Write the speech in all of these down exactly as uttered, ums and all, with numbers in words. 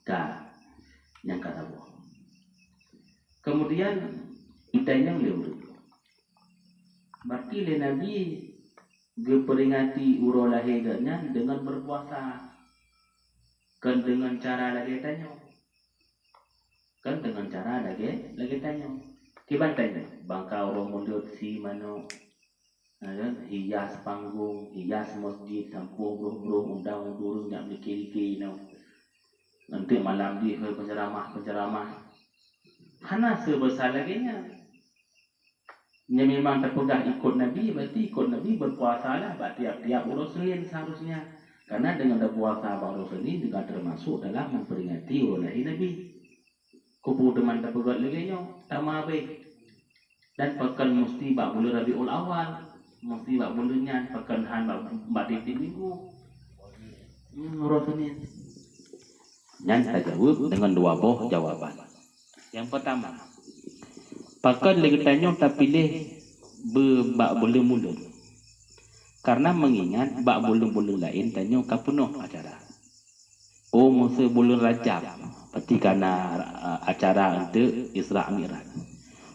Ka, nyang ka saboh. Kemudian, geutanyoe lé ureuëng. Berarti lé Nabi geuperingati uroe lahé geuh nyan deungon beupuasa. Kon deungon cara lagée tanyoe. Kon deungon cara lagée, lagée tanyoe. Kiban tanyoe, bangka uroe mulod sie manok, ya kan? Hias panggong, hias masjid, sampôh broh-broh, undang ureuëng nyak meulike-like inoe. Nanti malam jih hei penceramah-penceramah. Hana seubeusa lagée nyan. Nyan memang tapeugah ikot Nabi, berarti ikot Nabi beupuasalah bak tiap-tiap uroe Senin seharusnya. Karena dengan tapuasa bak uroe Senin juga termasuk dalam memperingati uroe lahé Nabi. Kubu teuma tapeugah lagée nyoe, tamah abéh. Dan pakon musti bak buleuen Rabiul Awal, musti bak buleuen nyan, pakon han bak, bak tieb-tieb minggu. Hmm, uroe Senin. Nyan tajaweueb deungon dua boh jawaban. Nyang peurtama, pakon lé geutanyoe tapiléh beu bak buleuen mulod? Karena meungingat bak buleuen-buleuen laén tanyoe ka peunoh acara. Oh, meuseu buleuen Rajab, pasti kana, a, acara eunteuk Isra Mi'raj.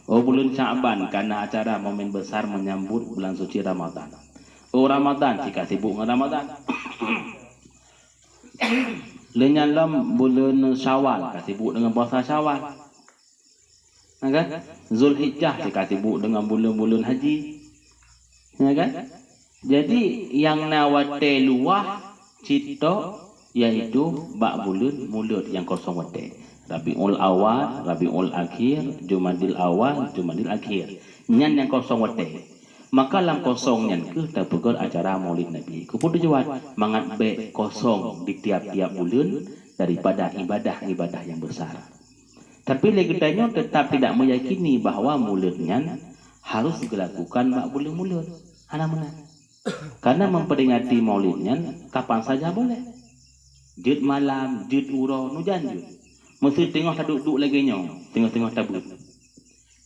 Oh, buleuen Sya'ban kana acara momen besar menyambut bulan suci Ramadan. Oh, Ramadan, cit ka sibuk ngon Ramadan. Lheueh nyan lom buleuen Syawal, ka sibuk deungon puasa Syawal. Ya kan? Zulhijjah cit ka sibuk deungon buleuen-buleuen haji. Ya kan? Jadi, nyang na watée luwah cit tok, yaitu bak buleuen mulod nyang kosong watée. Rabiul Awal, Rabiul Akhir, Jumadil Awal, Jumadil Akhir. Nyan nyang kosong watée. Maka lam kosong nyan kheueh tapeugét acara Maulid Nabi. Keupeue tujuan? Mangat bék kosong di tiap-tiap buleuen daripada ibadah-ibadah nyang besar. Tapi lé geutanyoe teutap tidak meyakini bahwa mulod nyan harus geulakukan bak buleuen mulod. Hana meunan. Karena memperingati Maulid nyan kapan saja boleh. Jeuet malam, jeuet uroe, nujan jeuet. Meuseu teungoh taduek-duek lagée nyoe, teungoh-teungoh tabeuet.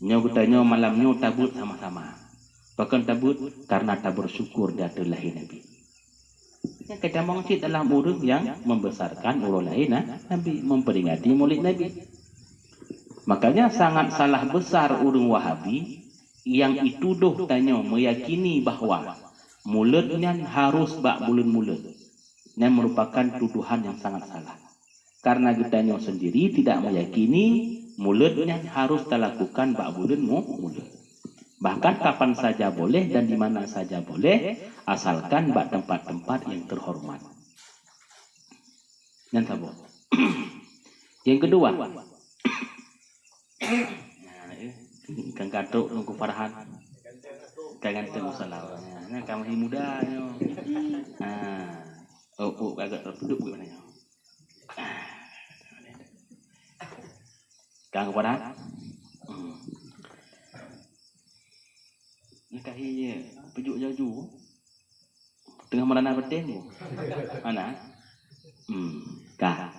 Nyoe geutanyoe malam nyoe tabeuet sama-sama. Pakon tabeuet? Karena tabersyukur di ateueh lahé Nabi. Nyang keutamong cit dalam ureuëng nyang membesarkan uroe lahé na-, Nabi, memperingati Maulid Nabi. Makanya sangat salah besar ureuëng Wahabi nyang itudoh tanyoe meyakini bahwa mulod nyan harus bak buleuen mulod. Nyan merupakan tuduhan nyang sangat salah. Karena geutanyoe sendiri tidak meyakini mulod nyan harus talakukan bak buleuen mu-, mulod. Bahkan kapan saja boleh dan di mana saja boleh, asalkan bak tempat-tempat yang terhormat. Nyan saboh. Yang kedua, nah, eh, kan katrok Teungku Farhan. Kan ganteng masalah. Nah, kan masih muda nyoe. Nah, oh, oh, agak terpeduk bagaimana nyoe? Kang Farhan? Hmm. Nikahi je, peujok jaju. Teungoh meurana bateng bu. Mana? Hmm, ka.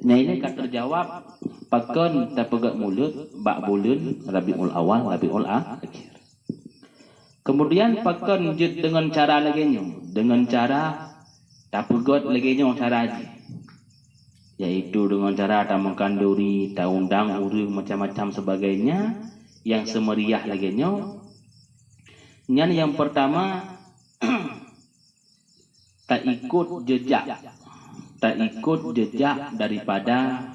Nah, ini ka terjawab pakon tapeugét mulod bak buleuen Rabiul Awal, Rabiul Akhir. Kemudian pakon jeuet deungon cara lagée nyoe, deungon cara tapeugét lagée nyoe cara jih, yaitu deungon cara tameukan duri, taundang ureuëng macam-macam sebagainya yang seumeriah lagée nyoe. Nyan yang pertama, taikot jejak, taikot jejak daripada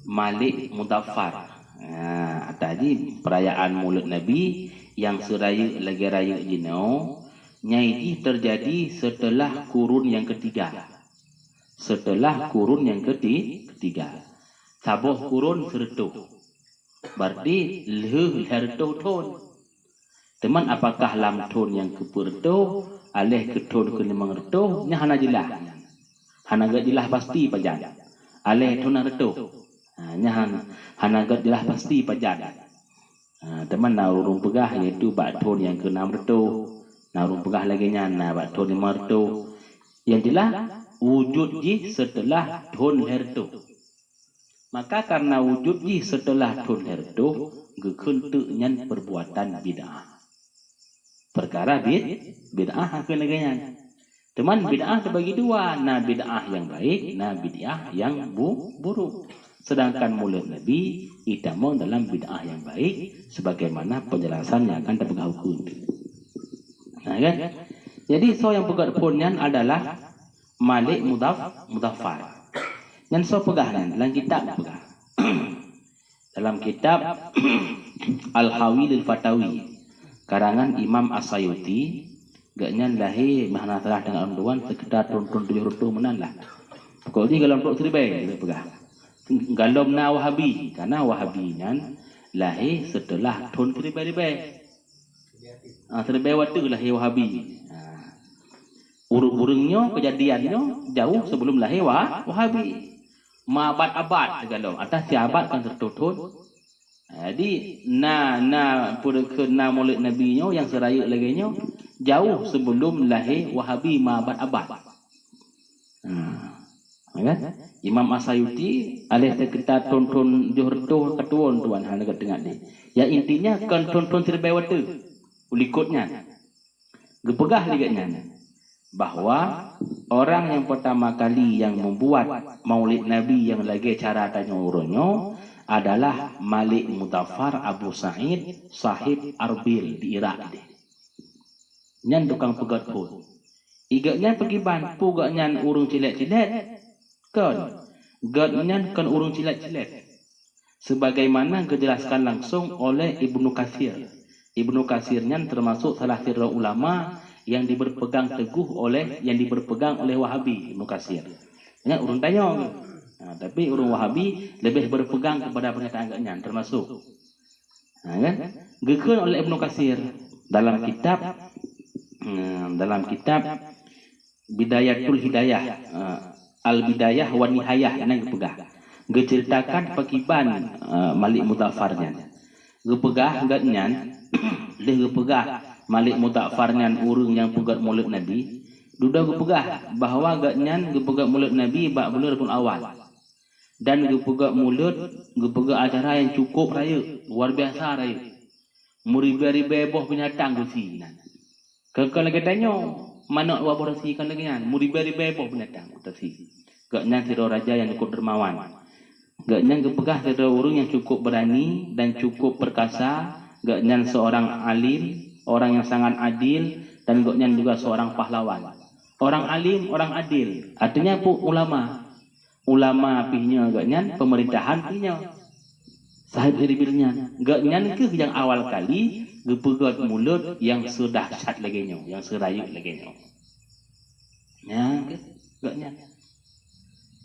Malik Muzaffar. Nah, ata jih perayaan Mulod Nabi nyang seurayeuk lagée rayeuk jinoe, nyai jih teujadi seuteulah kurun nyang keutiga. Seuteulah kurun nyang keuti-, keutiga. Saboh kurun seureutôh. Berarti lheueh lhée reutôh thon. Teuma apakah lam thon nyang keupeuet reutôh, aléh keu thon keulimong reutôh, nyan hana jeulaih nyan. Hana gét jeulaih pasti pajan. Aléh thon nyang reutôh. Ha, nyan han-, hana gét jeulaih pasti pajan. Ha, teuma na ureuëng peugah, yaitu bak thon nyang keunam reutôh. Na ureuëng peugah lagée nyan, na bak thon limong reutôh. Nyang jeulaih, wujud jih seuteulah thon lhée reutôh. Maka kareuna wujud jih seuteulah thon lhée reutôh, geukheun teuk nyan peurbuatan bid'ah. Peukara bid-, bid'ah keu lagée nyan. Cuman bid'ah terbagi dua, na bid'ah yang baik, na bid'ah yang bu-, buruk. Sedangkan Maulid Nabi itamong dalam bid'ah yang baik, sebagaimana penjelasan yang akan tapeugah ukeue tu. Nah, kan? Jadi, soe nyang peugöt phon nyan adalah Malik Mudhaf-, Mudhaffar. Nyan soe peugah nyan? Lam kitab peugah. Dalam kitab Al-Hawi lil Fatawi, karangan Imam As-Sayuti, gobnyan lahé, meuhana salah teungoh lôn tuan, sekitar thon-thon tujoh reutôh meunan lah. Pokok jih golom trok siribèe, geupeugah. Golom na Wahabi, karena Wahabi nyan lahé seuteulah thon siribèe ribèe. Ah, siribèe watèe lahé Wahabi. Ah. Ureueng-ureueng nyoe, keujadian nyoe jauh sebelum lahé Wa-, Wahabi. Meuabad-abad sigohlom, atawa siabad kon sireutoh thon. Jadi, na, na peue kheun na Maulid Nabi nyoe nyang seurayeuk lagèe nyoe jauh sebelum lahé Wahabi meuabad-abad. Nah, ya kan? Imam As-Sayuti alèh sekitar thon-thon tujoh reutôh ka tuwö tuan hana geuteungat deh. Ya, intinya kon thon-thon siribèe watèe. Ulikot nyan. Geupeugah lé gobnyan bahwa orang yang pertama kali yang membuat Maulid Nabi yang lagèe cara tanyoe uroe nyoe adalah Malik Mudhaffar Abu Sa'id, sahib Arbil di Irak deh. Nyan tukang peugöt phon. Gobnyan peugiban, peue gobnyan ureueng cilét-cilét? Kon. Gobnyan kon ureueng cilét-cilét. Sebagaimana geujelaskan langsung oleh Ibnu Katsir. Ibnu Katsir nyan termasuk salah sidroe ulama yang diberpegang teguh oleh, yang diberpegang oleh Wahabi, Ibnu Katsir. Nyan ureueng tanyoe. Ha, tapi ureueng Wahabi lebih berpegang kepada pernyataan gobnyan, termasuk. Ha, kan? Geukheun oleh Ibnu Katsir dalam kitab, hmm, dalam kitab Bidayatul Hidayah, eh, Al-Bidayah wa Nihayah, nyan geupeugah. Geuceuritakan pakiban, eh, Malik Mudhaffar nyan. Geupeugah gobnyan, lheueh geupeugah Malik Mudhaffar nyan ureueng nyang peugöt Maulid Nabi, dudoe geupeugah bahwa gobnyan geupeugöt Maulid Nabi bak buleuen Rabiul Awal. Dan geupeugöt mulod, geupeugöt acara nyang cukup rayeuk, luar biasa rayeuk. Meuribèe-ribèe boh binatang geusie nan. Kon-kon lagèe tanyoe, manok dua boh teusie kon lagèe nyan, meuribèe-ribèe boh binatang teusie. Gobnyan sidroe raja nyang cukup dermawan. Gobnyan geupeugah sidroe ureueng nyang cukup beurani dan cukup perkasa, gobnyan seorang alim, orang yang sangat adil, dan gobnyan juga seorang pahlawan. Orang alim, orang adil, artinya peue? Ulama. Ulama pih nyoe gobnyan, pemerintahan pih nyoe. Sahib Irbil nyan, gobnyan kheueh nyang awal kali geupeugöt mulod nyang seudahsyat lagèe nyoe, nyang seurayeuk lagèe nyoe. Nyan kheueh gobnyan.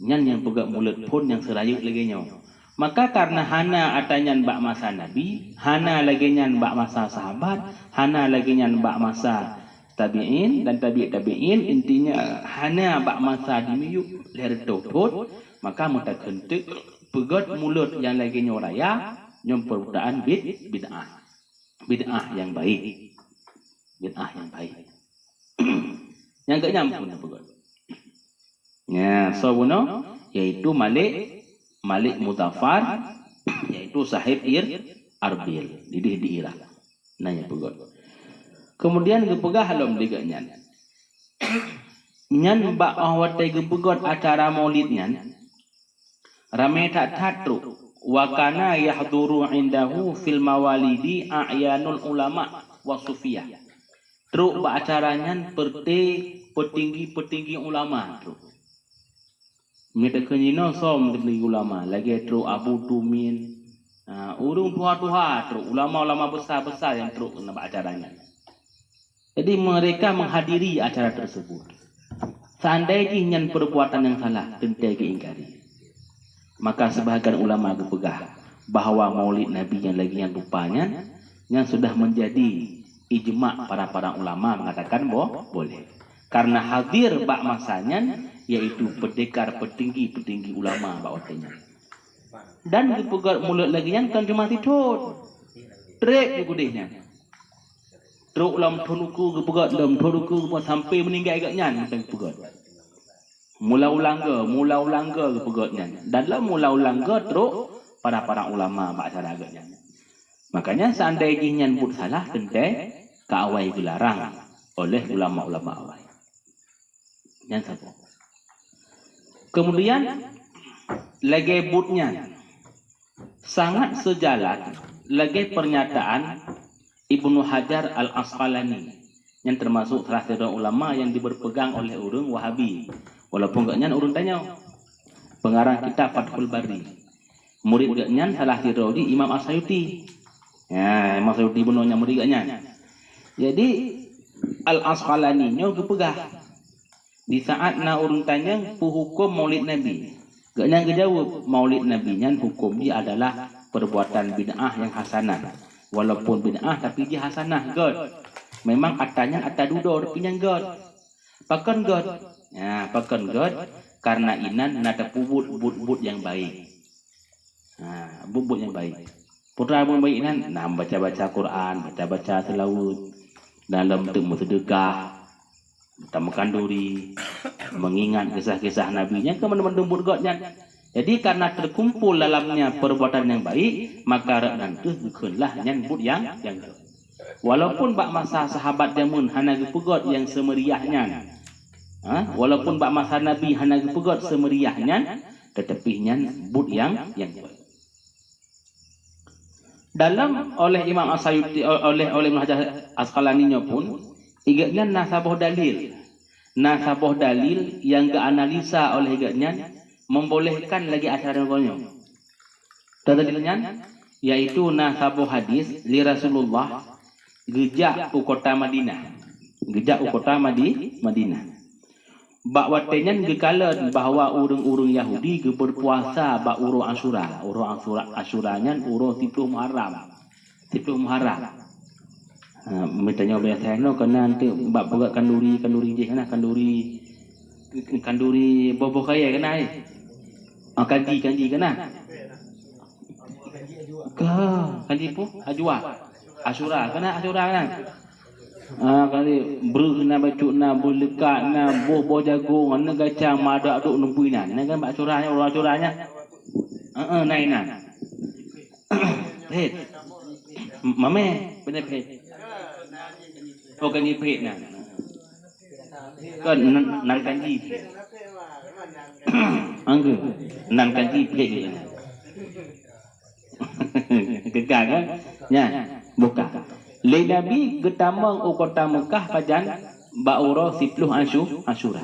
Nyan nyang peugöt mulod phon nyang seurayeuk lagèe nyoe. Maka kareuna hana atra nyan bak masa Nabi, hana lagèe nyan bak masa sahabat, hana lagèe nyan bak masa tabi'in dan tabi' tabi'in, intinya hana bak masa dimiyueb lhèe reutôh thon, maka meutakheun teuk peugöt mulod nyang lagèe nyoe raya, nyoe peurbutaan bid-, bid'ah. Bid'ah nyang baik. Bid'ah nyang baik. Nyang geuh nyan pun peugöt. Nya, soe bunoe? Yaitu Malik, Malik Mudhaffar, yaitu sahib Ir-, Arbil, didih di Irak. Nah, nyang peugöt. Kemudian geupeugah lom lé gobnyan. Nyan bak 'oh watèe geupeugöt acara Maulid nyan, ramé that-that trok. Wa kana yahduru indahu fil mawalidi a'yanul ulama wa sufiyah. Trok bak acara nyan peureuté peutinggi-peutinggi ulama trok. Meunyoe takheun jinoe soe peutinggi ulama, lagèe trok Abu Tumin, ha, ureueng tuha-tuha trok, ulama-ulama besar-besar nyang trok keunan bak acara nyan. Jadi, mereka menghadiri acara tersebut. Seandai jih nyan perbuatan yang salah, teuntèe geuingkari. Maka, sebahagian ulama geupeugah bahwa Maulid Nabi nyang lagèe nyan rupa nyan, nyan sudah menjadi ijma' para-para ulama mengatakan bo-, boleh. Karena hadir bak masa nyan, yaitu pendekar petinggi-petinggi ulama bak watèe nyan. Dan geupeugöt mulod lagèe nyan kon cuma sithon. Trép geupeugöt nyan. Trok lom thon ukeue geupeugöt, lom thon ukeue geupeugöt, sampoe meuninggai gobnyan mantong geupeugöt. Mula ulang goe, mula ulang goe geupeugöt nyan. Dan lom mula ulang goe trok para-para ulama bak acara gobnyan. Makanya, seandai jih nyan buet salah, teuntèe ka awai geularang oleh ulama-ulama awai. Nyan saboh. Kemudian lagée buet nyan sangat seujalan lagée pernyataan Ibnu Hajar Al-Asqalani, nyang teumasok salah sidroe ulama nyang diberpegang oleh ureuëng Wahabi, walaupun gobnyan ureuëng tanyoe. Pengarang kitab Fathul Bari. Murid gobnyan salah sidroe jih Imam As-Sayuti. Ya, Imam Sayuti bunoe nyang murid gobnyan. Jadi Al-Asqalani nyoe geupeugah, di saat na ureuëng tanyong peu huköm Maulid Nabi, gobnyan geujaweueb, Maulid Nabi nyan huköm jih adalah perbuatan bid'ah nyang hasanah. Walaupun bid'ah tapi jih hasanah, gét. Memang atra nyan atra dudoe tapi nyan gét. Pakon gét? Ya, pakon gét? Karena inan na tapeubuet buet-buet nyang baik. Ha, buet-buet nyang baik. Peue buet baik nyan? Na baca-baca Quran, baca-baca seulaweuet, dalam bentuk meuseudeukah, meukanduri, mengingat kisah-kisah Nabi. Nyan keuh mandum-mandum buet gét nyan. Jadi karena terkumpul dalamnya perbuatan yang baik, maka rot nan teuh geukheun lah nyan buet nyang nyang gét. Walaupun bak masa sahabat jameun hana geupeugét nyang seumeriah nyan, ha? Walaupun bak masa Nabi hana geupeugét seumeriah nyan, tetapi nyan buet nyang nyang gét. Dalam oleh Imam As-Sayuti, oleh oleh Ibnu Hajar Asqalani nyoe pun, gobnyan na saboh dalil. Na saboh dalil nyang geuanalisa oleh gobnyan membolehkan lagée acara nyoe. Dalil nyan yaitu na saboh hadis lé Rasulullah geujak u kota Madinah. Geujak u kota Madi-, Madinah. Bak watée nyan geukalon bahwa ureuëng-ureuëng Yahudi geuberpuasa bak uroe Asyura. Uroe Asyura, Asyura nyan uroe siploh Muharram. Siploh Muharram. Ha, meutanyoe biasa nyoe keunan teuk bak peugah kanduri, kanduri jih na kanduri, kanduri boh-boh kayée keunan, eh. Ah, kanji, kanji keunan. Ka, kanji peue? Ajwa. Asyura, keunan Asyura keunan. Ah, kali breuh na, bacut na, beulekat na, boh-boh jagong, na gacang, madok-adok numpui na. Na kan bak Asyura nyan, uroe Asyura nyan. Heeh, na inan. Phet. Mamé, beuna phet. Oh, kanji phet na. Kon nan, nan kanji phet. Angge, nan kanji phet. Keuka kan? Nyan, buka. Lé Nabi geutamong u kota Meukah pajan bak uroe siploh Asyu-, Asyura.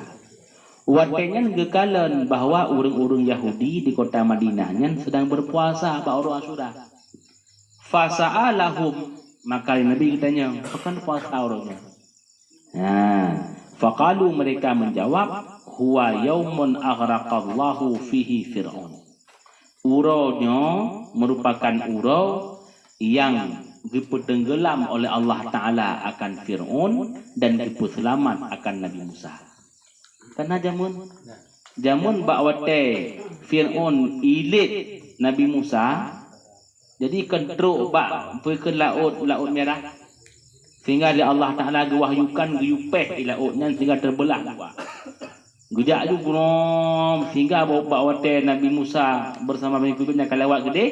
Watée nyan geukalon bahwa ureuëng-ureuëng Yahudi di kota Madinah nyan sedang berpuasa bak uroe Asyura. Fasa'alahum, maka Nabi geutanyong, "Pakon puasa uroe nyoe?" Nah, faqalu, mereka menjawab, "Huwa yaumun aghraqallahu fihi Fir'aun." Uroe nyoe merupakan uroe nyang geupeutenggelam oleh Allah Taala akan Fir'aun dan geupeuseulamat akan Nabi Musa. Kana jameun, jameun bak watée Fir'aun ilét Nabi Musa, jadi kon trok bak peue keu laôt, Laôt Mirah, sehingga lé Allah Taala geuwahyukan geuyue péh di laôt nyan sehingga teubeulah dua. Geujak ju grom sehingga bak, bak watée Nabi Musa bersama Bani Israel nyan ka lewat geudeh,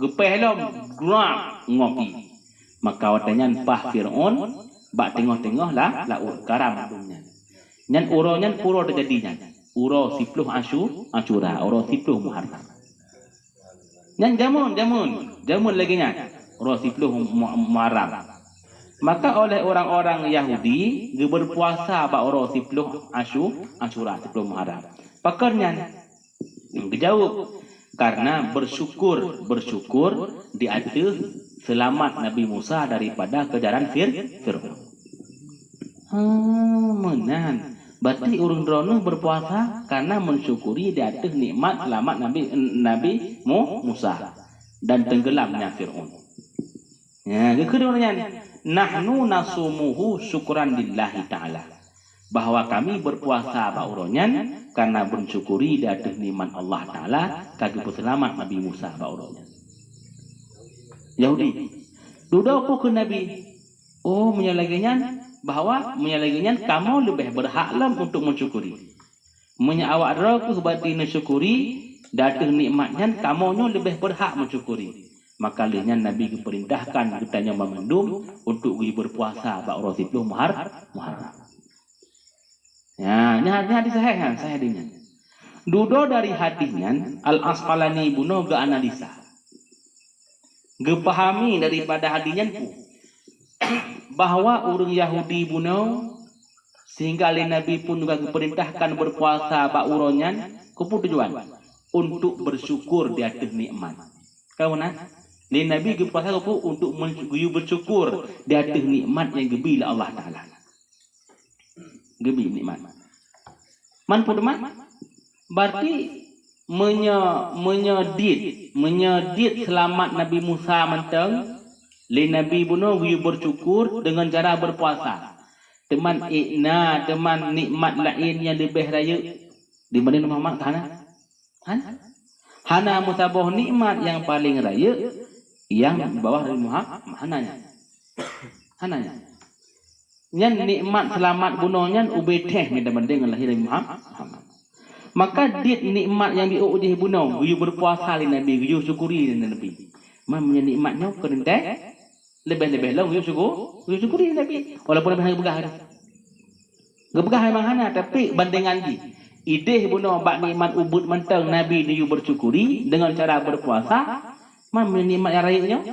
geupéh lom grom ngopi. Maka watée nyan paih Fir'aun bak teungoh-teungoh la-, laôt, karam lam nyan. Nyan uroe nyan uroe teujadi nyan. Uroe siploh Asyu-, Asyura, uroe siploh Muharram. Nyan jameun, jameun, jameun lagée nyan. Uroe siploh Mu-, Muharram. Maka oleh orang-orang Yahudi geuberpuasa bak uroe siploh Asyu-, Asyura, siploh Muharram. Pakon nyan? Geujaweueb, "Karena bersyukur, bersyukur di ateueh seulamat Nabi Musa daripada keujaran Fir-, Fir'aun." Ah, meunan. Berarti ureuëng droeneueh berpuasa karena mensyukuri di ateueh nikmat seulamat Nabi, Nabi Mu-, Musa dan tenggelamnya Fir'aun. Ya, geukheun nyan, "Nahnu nasumuhu syukran lillahi ta'ala." Bahwa kami berpuasa bak uroe nyan karena mensyukuri di ateueh nikmat Allah Taala ka geupeuseulamat Nabi Musa bak uroe nyan. Yahudi, dudoe peue kheun Nabi? Oh, meunyoe lagée nyan, bahwa meunyoe lagée nyan kamoe leubeh beurhak lom untuk mensyukuri. Meunyoe awak droe keuh bati neusyukuri di ateueh nikmat nyan, kamoe nyoe leubeh beurhak meusyukuri. Maka lheueh nyan Nabi geupeurintahkan geutanyoe banmandum untuk geuberpuasa bak uroe siploh Muhar-, Muharram. Ya, nyan hadis sahih, ha, sahih hadis nyan. Dudoe dari hadis nyan, Al-Asqalani bunoe geuanalisa. Geupahami daripada hadis nyan pun bahwa ureuëng Yahudi bunoe sehingga lé Nabi pun juga geupeurintahkan berpuasa bak uroe nyan, keupeue tujuan? Untuk bersyukur di ateueh nikmat. Kawan, ha? Lé Nabi geupuasa keupeue? Untuk men-, geuyue bersyukur di ateueh nikmat nyang geubri lé Allah Taala. Geubri nikmat. Man peue teuma? Berarti meunyoe, meunyoe dit, meunyoe dit seulamat Nabi Musa mantong, lé Nabi bunoe geuyue bersyukur deungon cara berpuasa. Teuma ék na teuma nikmat laén nyang leubeh rayeuk dibanding Muhammad, ka na? Hana. Hana meusaboh nikmat nyang paleng rayeuk nyang di bawah Nabi Muhammad. Hana nyan. Hana nyan. Nyan nikmat seulamat bunoe nyan ubé teuh meubandéng ngon lahé Nabi Muhammad. Maka dit nikmat nyang jiôk jih bunoe geuyue berpuasa lé Nabi, geuyue syukuri lé Nabi. Man meunyoe nikmat nyoe keu teuntée, leubeh-leubeh lom geuyue syuku-, geuyue syukuri lé Nabi. Walaupun Nabi hana geupeugah. Geupeugah memang hana, tapi bandingan jih. Idéh bunoe bak nikmat ubeut mantong Nabi neuyue bersyukuri deungon cara berpuasa, man meunyoe nikmat nyang rayeuk nyoe,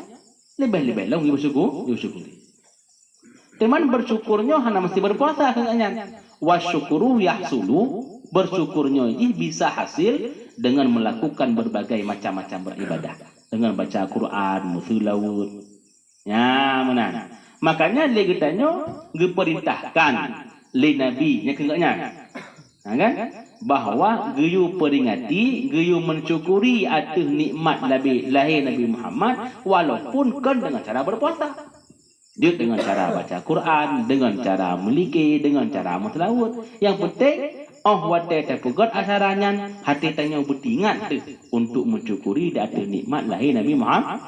leubeh-leubeh lom geuyue bersyuku-, geuyue syukuri. Teuma bersyukur nyoe hana meusti berpuasa keu nyan. Wasyukru yahsulu, bersyukur nyoe jih bisa hasil deungon melakukan berbagai macam-macam beribadah. Deungon baca Quran, meuseulaweuet. Nya, meunan. Makanya lé geutanyoe geupeurintahkan lé Nabi, nya keu nyan. Ha, kan? Bahwa geuyue peuringati, geuyue meusyukuri ateueh nikmat Nabi, lahé Nabi Muhammad, walaupun kon deungon cara berpuasa. Jeuet deungon cara baca Quran, deungon cara meulike, deungon cara meuseulaweuet. Nyang penting, óh watée tapeugét acara nyan, até tanyoe beuteuingat teuh untuk meusyukuri di ateueh nikmat lahé Nabi Muhammad.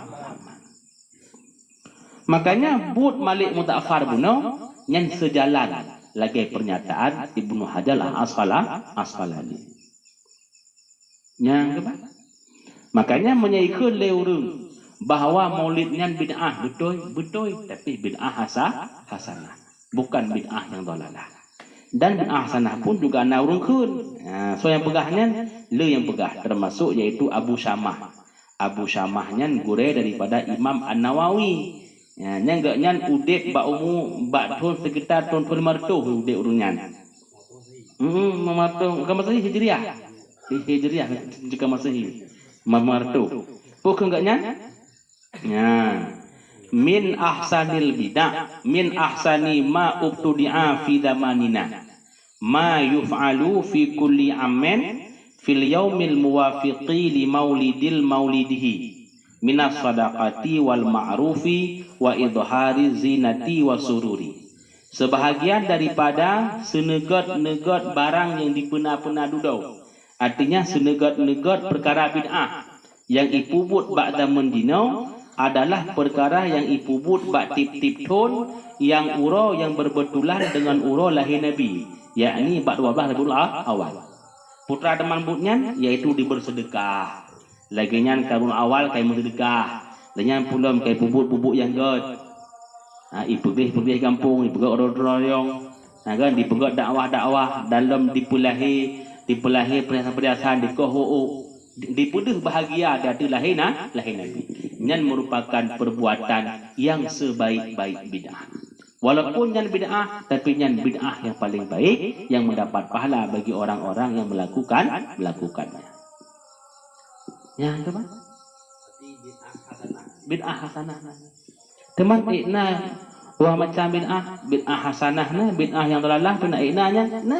Makanya buet Malik Mudhafar bunoe nyan seujalan lagée peurnyataan Ibnu Hajar Al-Asqala-, Asqalani. Nyang keubah. Makanya meunyoe ikheun lé ureuëng bahwa maulid nyan bid'ah, beutôi, beutôi, tapi bid'ah hasa-, hasanah, bukan bid'ah nyang dhalalah. Dan bid'ah hasanah pun juga na ureuëng kheun. Ha, soe nyang peugah nyan? Le nyang peugah, termasuk yaitu Abu Syamah. Abu Syamah nyan gurée daripada Imam An-Nawawi. Ya, nyan geuh nyan udeb bak umu, bak thon sekitar thon, thon lima reutôh udeb ureuëng nyan. Hmm, meumatong, bukan Masehi, Hijriah. Hi-, Hijriah, bukan Masehi. Ma-, lima reutôh. Peue kheun geuh nyan? Nyan. Min ahsanil bid'ah, min ahsani ma ubtudi'a fi zamanina. Ma yuf'alu fi kulli amin fil yaumil muwafiqi li maulidil maulidihi minas sadaqati wal ma'rufi wa idhari zinati wa sururi. Sebahagian daripada seuneugét-neugét barang nyang dipeuna-peuna dudoe, artinya seuneugét-neugét peukara bid'ah nyang ipeubuet bak zaman jinoe adalah peukara nyang ipeubuet bak tieb-tieb thon nyang uroe nyang beureubetulan deungon uroe lahé Nabi, yakni bak dua blaih Rabiul A-, Awal. Peue teuma buet nyan, yaitu dibeuseudeukah. Lagée nyan ka Rabiul Awal ka meuseudekah. Lagée nyan pulom ka peubuet-peubuet nyang gét. Ha, ipeugléh-peugléh gampông, ipeugét droe-droe rayong. Ha, kan, dipeugét dakwah-dakwah, dan lom dipeulahé, dipeulahé peuriasan-peuriasan, dikoh ôk-ôk. Di-, dipeudeuh bahagia di ateueh lahé na-, lahé Nabi. Nyan meurupakan peurbuatan nyang seubaék-baék bid'ah. Walaupun nyan bid'ah, tapi nyan bid'ah nyang paleng baék, nyang meudapat pahala bagi orang-orang nyang meulakukan, meulakukannya. Nyang keubah? Bid'ah hasanah. Teuma ék na dua macam bid'ah, bid'ah hasanah na, bid'ah nyang dalalah pih na ék na nyan, na.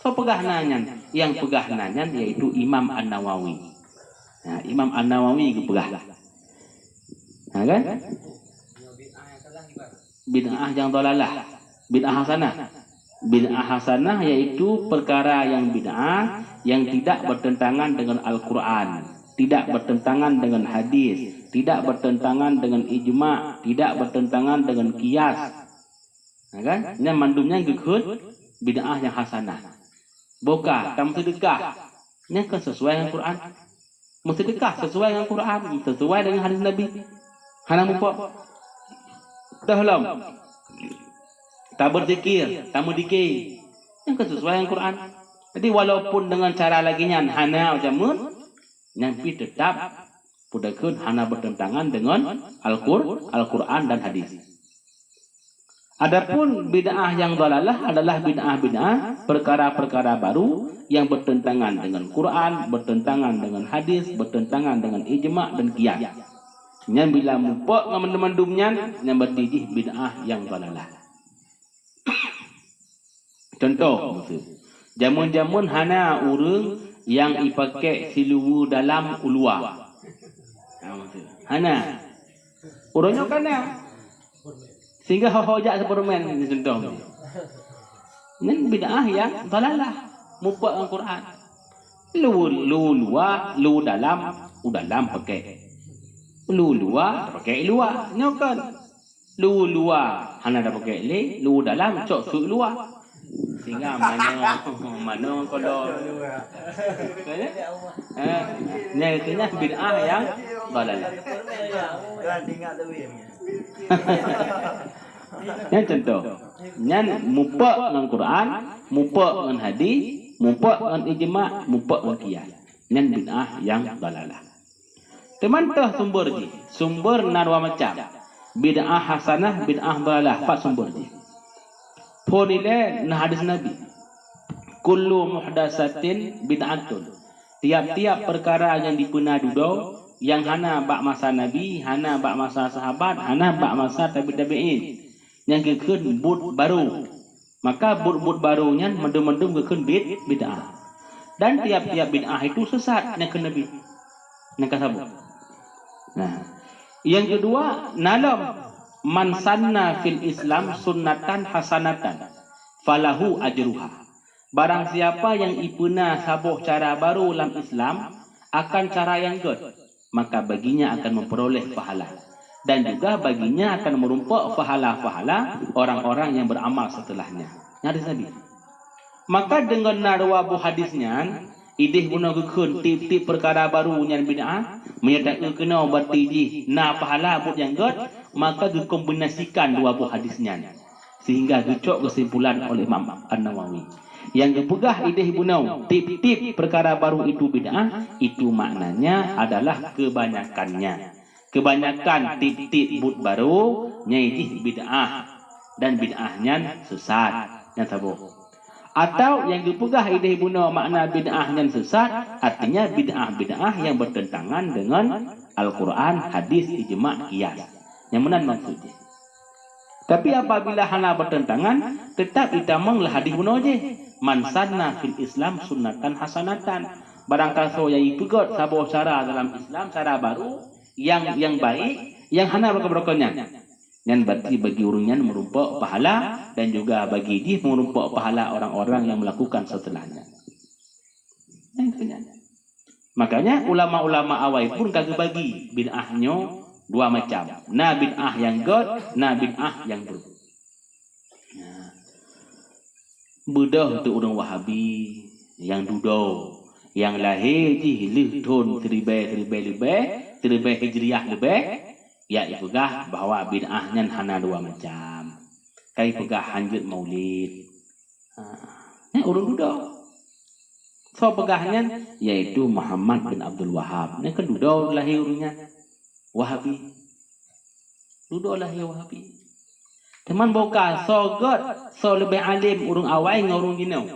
Soe peugah na nyan? Nyang peugah na nyan yaitu Imam An-Nawawi. Nah, Imam An-Nawawi geupeugah. Ha, kan? Bid'ah nyang dalalah, bid'ah hasanah. Bid'ah hasanah yaitu peukara nyang bid'ah nyang tidak bertentangan dengan Al-Quran, tidak bertentangan dengan hadis, tidak bertentangan dengan ijma, tidak bertentangan dengan qiyas. Ha, kan? Nyan mandum nyan geukheun bid'ah nyang hasanah. Boh ka, tameuseudeukah. Nyan kan sisuai ngon Quran. Meuseudeukah sisuai ngon Quran, sisuai dengan hadis Nabi. Hana mupok. Toh lom. tabeuzikir, tameudike. Nyan ka sesuai ngon Quran. Jadi walaupun deungon cara lagée nyan hana jameun, nyan pih teutab peudeukeuen hana beuteuntangan deungon Al-Qur-, Al-Quran dan hadis. Adapun bid'ah nyang dhalalah adalah bid'ah-bid'ah, peukara-peukara baru nyang beuteuntangan deungon Quran, beuteuntangan deungon hadis, beuteuntangan deungon ijma' dan qiyas. Nyan bila mupok ngon mandum-mandum nyan, nyan berarti jih bid'ah nyang dhalalah. Contoh, miseu, jameun-jameun hana ureuëng nyang ipakèk siluweue dalam u luwa. Ha, miseu, hana. Uroe nyoe ka na. Sehingga ho-ho jak Superman, contoh. Nyan bid'ah nyang dhalalah, mupok ngon Quran. Lu, lu luwa, lu dalam, u dalam pakèk. Lu luwa, pakèk luwa. Nyoe kan. Lu luwa hana tapakèk lé, lu dalam cok suk luwa. Sehingga mano, mano kodok. Eh? Eh, nyan keuh nyan bid'ah nyang dhalalah. Nyan contoh. Nyan mupok ngon Quran, mupok ngon hadis, mupok ngon ijma', mupok ngon qiyas. Nyan bid'ah nyang dhalalah. Teuma toh sumber jih. Sumber na dua macam. Bid'ah hasanah, bid'ah dhalalah. Pat sumber jih? Phon ilée na hadis Nabi, "Kullu muhdatsatin bid'atun." Tiap-tiap peukara nyang dipeuna dudoe, nyang hana bak masa Nabi, hana bak masa sahabat, hana bak masa tabi-, tabi'in, nyang geukheun buet barô. Maka buet-buet barô nyan mandum-mandum geukheun bid-, bid'ah. Dan tiap-tiap bid'ah itu sesat, nyang kheun Nabi. Nyang ka saboh. Nah, nyang keudua, na lom, "Man sanna fil Islam sunnatan hasanatan, falahu ajruha." Barang siapa nyang ipeuna saboh cara barô lam Islam akan cara nyang gét, maka baginya akan memperoleh pahala, dan juga baginya akan merumpok pahala-pahala orang-orang yang beramal setelahnya. Nyan hadis Nabi. Maka deungon na dua boh hadis nyan, idéh bunoe geukheun tiep-tiep peukara barô nyan bid'ah, meunyoe taeu keunoe berarti jih na pahala buet nyang gét, maka geukombinasikan dua boh hadis nyan, sehingga geucok keusimpulan oleh Imam An-Nawawi. Nyang geupeugah idéh bunoe tiep-tiep peukara barô itu bid'ah, itu maknanya adalah kebanyakannya. Kebanyakan tiep-tiep buet barô nyan jih bid'ah, dan bid'ah nyan sesat. Nyan saboh. Atau nyang geupeugah idéh bunoe makna bid'ah nyan sesat, artinya bid'ah-bid'ah nyang beuteuntangan deungon Al-Quran, hadis, ijma', qiyas. Nyang meunan maksud jih. Tapi apabila hana beuteuntangan, teutap itamong lam hadis bunoe jih, "Man sanna fil Islam sunnatan hasanatan." Barangkasoe nyang ipeugét saboh cara dalam Islam, cara barô, nyang, nyang baik, nyang hana beureuka-beureuka nyan, nyan berarti bagi ureuëng nyan meurumpok pahala, dan juga bagi jih meurumpok pahala orang-orang yang melakukan setelahnya. Nyan keuh nyan. Makanya ulama-ulama awai pun ka geubagi bid'ah nyoe dua macam. Na bid'ah nyang gét, na bid'ah nyang brok. Nah, beudôh teuh ureuëng Wahabi nyang dudoe, nyang lahé jih lheueh thon siribée, siribée leubeh, siribée Hijriah leubeh, ya ipeugah bahwa bid'ah nyan hana dua macam. Ka ipeugah hanjeuet maulid. Ha, nyan ureuëng dudoe. Soe peugah nyan? Yaitu Muhammad bin Abdul Wahab. Nyan kan dudoe lahé ureuëng nyan. Wahabi. Dudoe lahé Wahabi. Teuma boh ka soe gét, soe leubeh além ureuëng awai ngon ureuëng jinoe?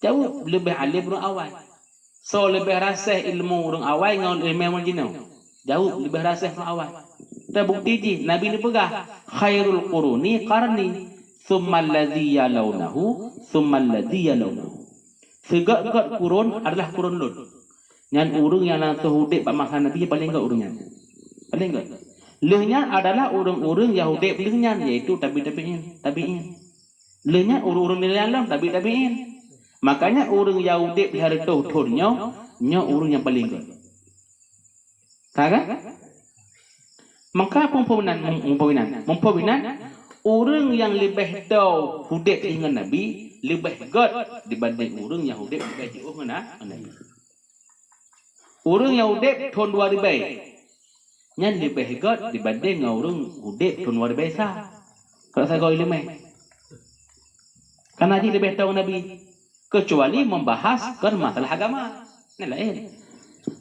Jaweueb, leubeh além ureuëng awai. Soe leubeh raseh ilmu ureuëng awai ngon ilmu ureuëng jinoe? Jaweueb, leubeh raseh ureuëng awai. Teubukti jih, Nabi neupeugah, "Khairul quruni qarni, tsummal ladzi yalaunahu, tsummal ladzi yalaunahu." Seugét-gét kurun adalah kurun lôn. Nyan ureuëng nyang langsong udeb bak masa Nabi nyang paleng gét ureuëng nyan. Paleng gét. Lheueh nyan adalah ureuëng-ureuëng nyang udeb lheueh nyan, yaitu tabi tabiin, tabiin. Lheueh nyan ureuëng-ureuëng nilai lom tabi tabiin. Makanya ureuëng nyang udeb lhée reutôh thon nyoe, nyoe ureuëng nyang paleng gét. Ka kan? Maka muphom inan, muphom inan, muphom inan, ureuëng nyang leubeh toe udeb ngon Nabi leubeh gét dibanding ureuëng nyang udeb leubeh jiôh ngon Na-, Nabi. Ureuëng nyang udeb thon dua ribée nyan leubeh gét dibanding ngon ureuëng udeb thon dua ribée sa. Kalau sagoe ileumèe. Karena jih leubeh tong Nabi. Kecuali membahas kon masalah agama. Nyan laén.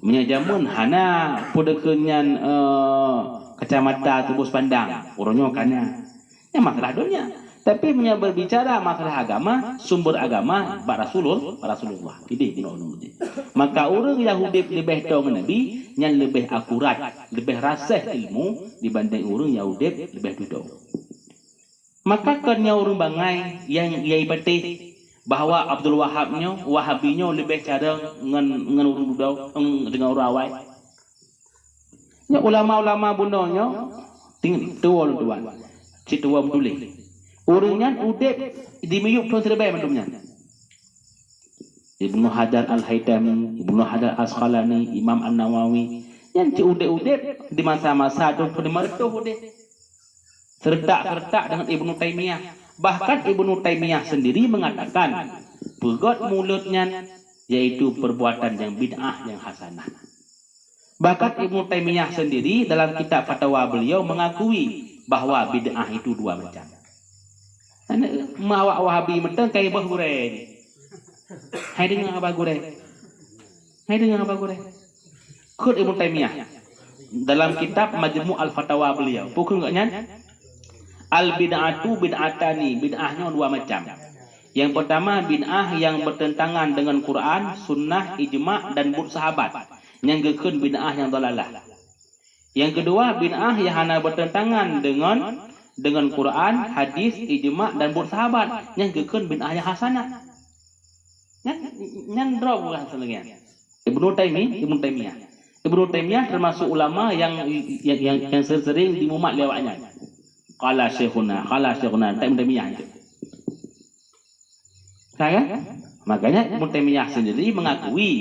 Meunyoe jameun hana peue dikeue nyan, eh, kacamata teuboh pandang, uroe nyoe kana. Nyan masalah donya. Tapi meunyoe berbicara masalah agama, sumber agama bak Rasulul-, bak Rasulullah. Idéh bunoe ulôn. Maka ureueng nyang udép leubeh tong Nabi, nyan leubeh akurat, leubeh rasèh ilmu dibanding ureueng nyang udép leubeh dudoe. Maka kon nyoe ureueng bangai nyang, nyang ipatéh bahwa Abdul Wahab nyoe, Wahabi nyoe leubeh carông ngon, ngon ureueng dudoe, ngon ureueng awai. Nyoe ulama-ulama bunoe nyoe, ting-, tuwoe lôn tuan, cit tuwoe meutuléh. Ureueng nyan udép di miyueb thôn siribèe mandum nyan. Ibnu Hajar Al-Haitami, Ibnu Hajar Asqalani, Imam An-Nawawi, nyan cit udép-udép di masa-masa thôn limong reutôh udép. Serentak-serentak dengan Ibnu Taimiyah. Bahkan Ibnu Taimiyah sendiri mengatakan, peugöt mulod nyan yaitu perbuatan yang bid'ah yang hasanah. Bahkan Ibnu Taimiyah sendiri dalam kitab fatwa beliau mengakui bahwa bid'ah itu dua macam. Meuawak Wahabi mantong ka iböh gurèe. Hai deungö haba gurèe. Hai deungö haba gurèe. Kheun Ibnu Taimiyah dalam kitab Majmu' Al-Fatawa beliau, peue kheun gobnyan? Al-bid'atu bid'atani, bid'ah nyoe dua macam. Yang pertama, bid'ah yang bertentangan dengan Quran, sunnah, ijma', dan buet sahabat. Nyan geukheun bid'ah nyang dalalah. Yang kedua, bid'ah yang hana bertentangan dengan, dengan Quran, hadis, ijma', dan buet sahabat. Nyan geukheun bid'ah yang hasanah. Nyan, nyan droe bukan seuleueng. Ibnu Taimi-, Ibnu Taimiyah. Ibnu Taimiyah termasuk ulama yang, yang, yang, yang sering dimumat lé awaknyan. Qala syaikhuna, qala syaikhuna, Ibnu Taimiyah itu. Kan? Makanya Ibnu Taimiyah sendiri mengakui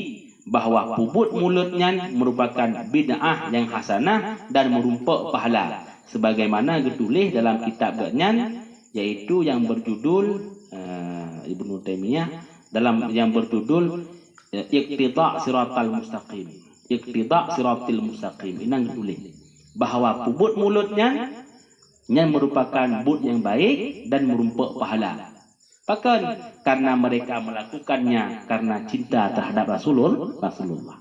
bahwa peubuet mulod nyan merupakan bid'ah yang hasanah dan merumpok pahala, sebagaimana geutuléh dalam kitab gobnyan, yaitu yang berjudul, eh, Ibnu Taimiyah, dalam yang berjudul, eh, Iqtida' Siratal Mustaqim. Iqtida' Siratil Mustaqim. Inan geutuléh bahwa peubuet mulod nyan, nyan merupakan buet nyang baik dan merumpok pahala. Pakon? Karena mereka melakukannya karena cinta terhadap Rasulul-, Rasulullah.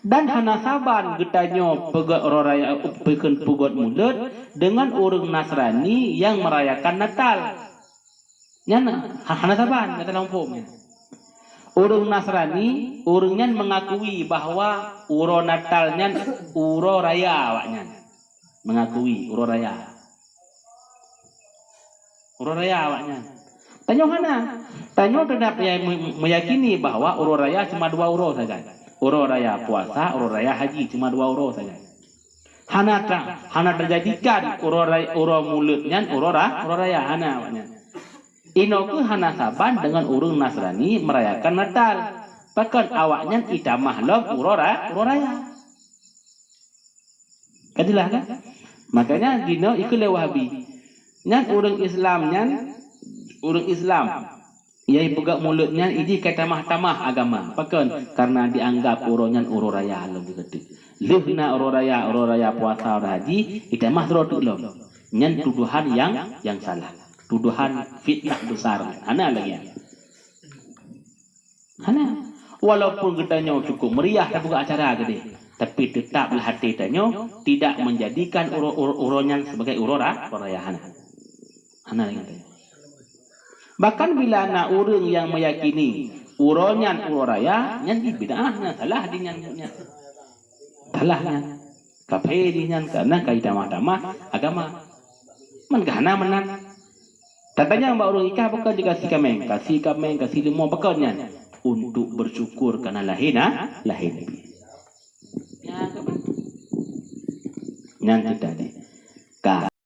Dan hana saban geutanyoe peugöt uroe raya, peukheun peugöt mulod deungon ureueng Nasrani nyang merayakan Natal. Nyan ha-, hana saban, gata lam huköm nyan. Ureueng Nasrani, ureueng nyan mengakui bahwa uroe Natal nyan uroe raya awaknyan. Mengakui uroe raya. Uroe raya awaknyan. Tanyoe hana. Tanyoe teutap ya-, me-, meyakini bahwa uroe raya cuma dua uroe sagai. Uroe raya puasa, uroe raya haji, cuma dua uroe sagai. Hana ta-, hana tajadikan uroe ray-, uroe mulod nyan uroe ra-, uroe raya, hana awaknyan. Inoe keuh hana saban deungon ureueng Nasrani merayakan Natal. Pakon awaknyan itamah lom uroe ra-, uroe raya. Ka jeulaih kan? Makanya jinoe ikheun lé Wahabi. Nyan ureueng Islam nyan, ureueng Islam nyang ipeugah mulod nyan idéh ka tamah-tamah agama. Pakon? Karena dianggap uroe nyan uroe raya lom geutanyoe. Lheueh na uroe raya, uroe raya puasa, uroe haji, itamah sidroe teuk lom. Nyan tuduhan nyang, nyang salah. Tuduhan fitnah besar. Hana lagèe nyan. Hana. Walaupun geutanyoe cukup meriah tapeugah acara keudéh, tapi tetaplah até tanyoe tidak menjadikan uroe, uroe, uroe nyan sebagai uroe ra-, uroe raya. Hana. Hana lagèe nyan. Bahkan bila na ureueng nyang meyakini uroe nyan uroe raya, nyan jih bid'ah, nyan salah di nyan, nyan. Salah nyan. Kafé jih nyan karena ka itamah-tamah agama. Man ka hana meunan. Tatanyong bak ureueng, "Ikah pakon jikasi kaméng, kasi kaméng, kasi leumô pakon nyan?" Untuk bersyukur karena lahé na-, lahé Nabi. Nyan tadi.